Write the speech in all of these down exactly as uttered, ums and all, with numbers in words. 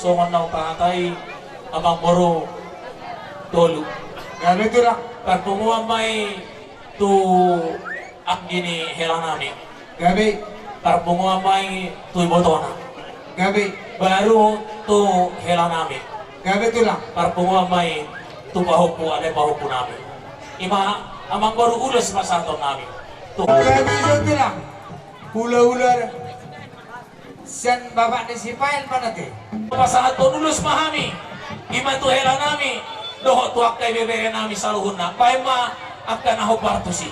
Songon na hupasahat i, amangboru, tolu. Gabe, Tulang. Parpunguan ma i tu anggi ni helanami. Gabe. Parpunguan ma i tu ibotona. Gabe. Baru tu helanami. Gabe, Tulang. Parpunguan ma i tu pahompu, ale pahompunami. I ma, amangboru, ulos pasahatonnami. Tu. Gabe, Tulang. Hulahula sian bapak ni si Pael ma na te. Pasahathon ulos ma hami, i ma tu helanami dohot tu angka ibeberenami saluhutna. Baen ma angka na hombar tusi.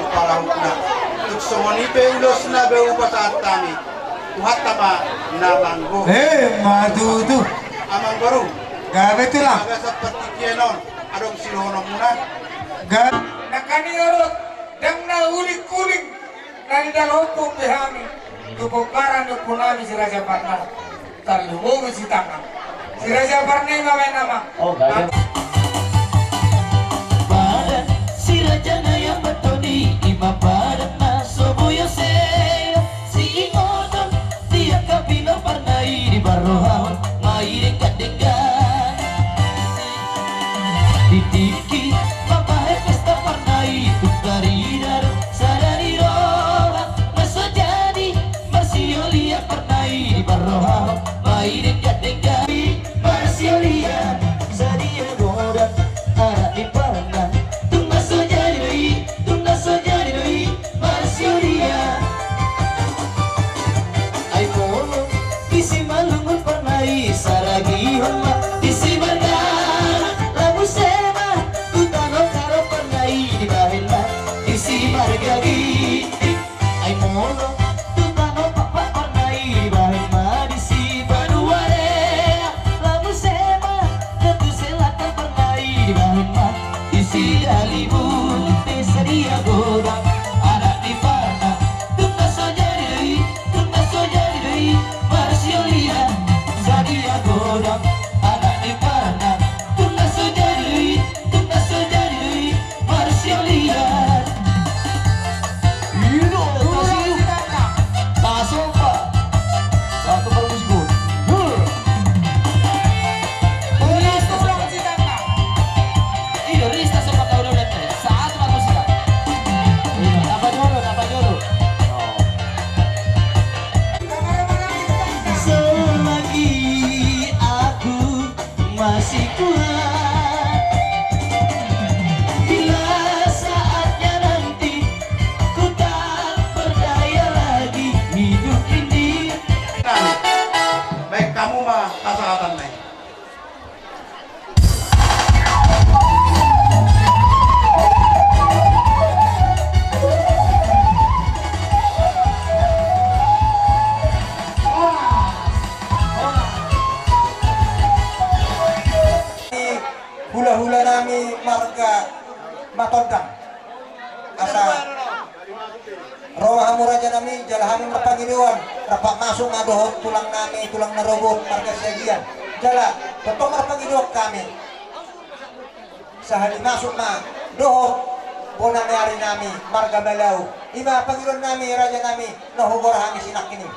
Parahutna. Tung songon i pe ulosna boi hupasahat hami. Tuhanta ma na manggohi. Eh, ma tutu. Amangboru. Gabe tulang. Bagasan partingkian on adong sidohononmuna? Gabe. Nangkaning on, ndang na uling-uling na nidalani ompung be hami tu pomparan ni ompungnami si Raja Parna. Tarlumobi si tangan. Si Raja Parna i ma baen nama. Oh, gabe. Padan si raja na iambathon i, i ma padan na so boi osea. Siingoton di angka pinomparna i, diparrohahon ma i denggan-denggan. Di tingki mambahen pesta parna i, tung tarida do sada ni roha na so jadi marsiolian parna i, diparrohahon ma i denggan-denggan. Marsiolian sadia godang anak ni parna, tung na so jadi do i, tung na so jadi do i marsiolian. Ai molo disi malungun parna i, saragihon ma disi mardalan, lamu sema tu tano karo parna i, dibahen ma disi margagi. Ai molo tu tano pakpak parna i, dibahen ma disi Paduare. Lamu sema tu selatan parna i, dibahen ma disi Dalimun. Sadia godang anak ni parna, tung na so jadi do i, tung na so jadi do i marsiolian. Sadia godang anak ni parna, tung na so jadi do i, tung na so jadi do i marsiolian. Ido, tasomba. Satu permusik. Ido, rista sobat kau dua belas. Satu permusik. Iya, tambah jodoh, tambah jodoh. Selagi aku masih kuat. Bila saatnya nanti ku tak berdaya lagi hidup ini. Baen hamu ma pasahatanna i. Hula-hula nami marga Matondang. Asa ro ma hamu raja nami, jala hami marpangidoan, rap masuk ma dohot tulang nami, tulang na robot marga Siagian. Jala tongtong marpangidoan hami, sahali masuk ma dohot bona ni ari nami marga Balau. I ma pangidoan nami raja nami, na hugora hami sinangkin i.